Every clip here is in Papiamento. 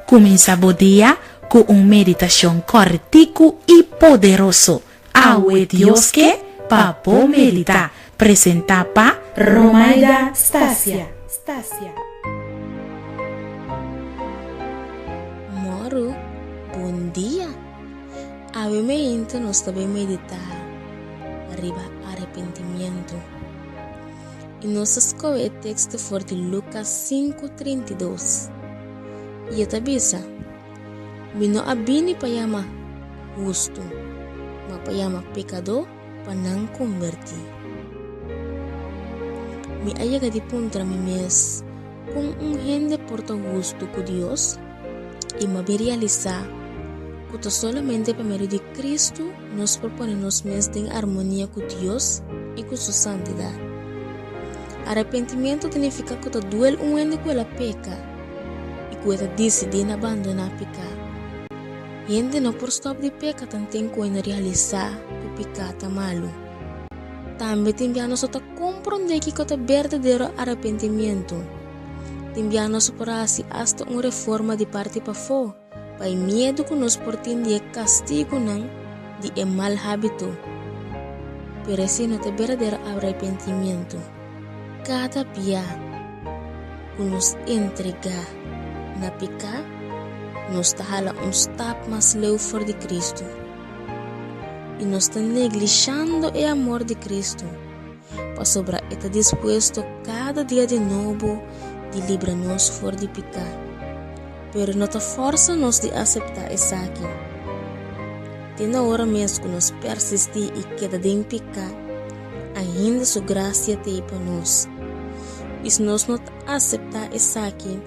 Kuminsá bo dia ku un meditashon kòrtiku i poderoso. Awe Dios ke pa bo meditá. Presentá pa Romaida Stasia. Mòru, bon dia! Awe meinta nos ta bai meditá riba arepentimiento. I nos a skohe e teksto for di Lukas 5, 32. I e ta bisa, Mi no a bini pa yama hustu, ma pa yama pekadó pa nan kombertí. Mi a yega di puntra mi mes kon un hende por ta hustu ku Dios, i mi a bin realisá ku ta solamente pa medio di Kristu nos por pone nos mes den armonia ku Dios i ku su santidat. Arepentimentu ta nifiká ku ta duel un hende ku el a peka i ku e ta disidí na bandoná piká. Hende no por stòp di peka tanten ku e no realisá ku piká ta malu. Tambe tin bia nos no ta komprondé kiko ta berdadero arepentimentu. Tin bia nos por hasi asta un reforma di parti pafó. Pa e miedu ku nos por tin di e kastigunan di e mal hábito. Pero esei no ta berdadero arepentimiento. Kada bia ku nos entregá na piká, nos ta hala un stap mas leu for di Kristu. I nos ta neglishando e amor di Kristu, pasobra e ta dispuesto kada dia di nobo di libra nos for di piká. Pero no ta forsa nos di aseptá esaki. Te na ora mes ku nos persistí i keda den piká, ainda su grasia t'ei pa nos. I si nos no ta aseptá esaki,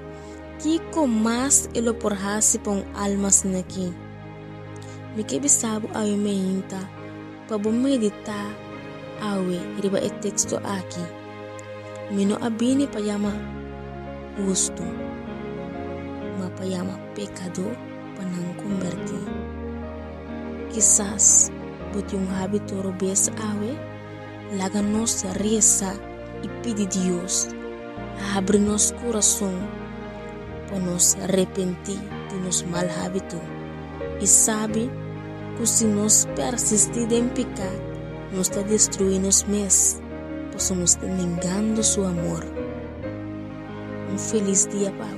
kiko mas e lo por hasi pa un alma asin'akí? Mi ke bisa bo awe meinta pa bo meditá awe riba e teksto aki. Mi no a bini pa yama hustu, ma pa yama pekadó pa nan kombertí. Kisas bo tin un hábito robes awe? Laga nos resa i pidi Dios habri nos kurason pa nos repentí di nos mal hábito i sabi ku si nos persistí den piká, nos ta destruí nos mes. Pasobra nos ta nengando su amor. Un felis dia pa bo.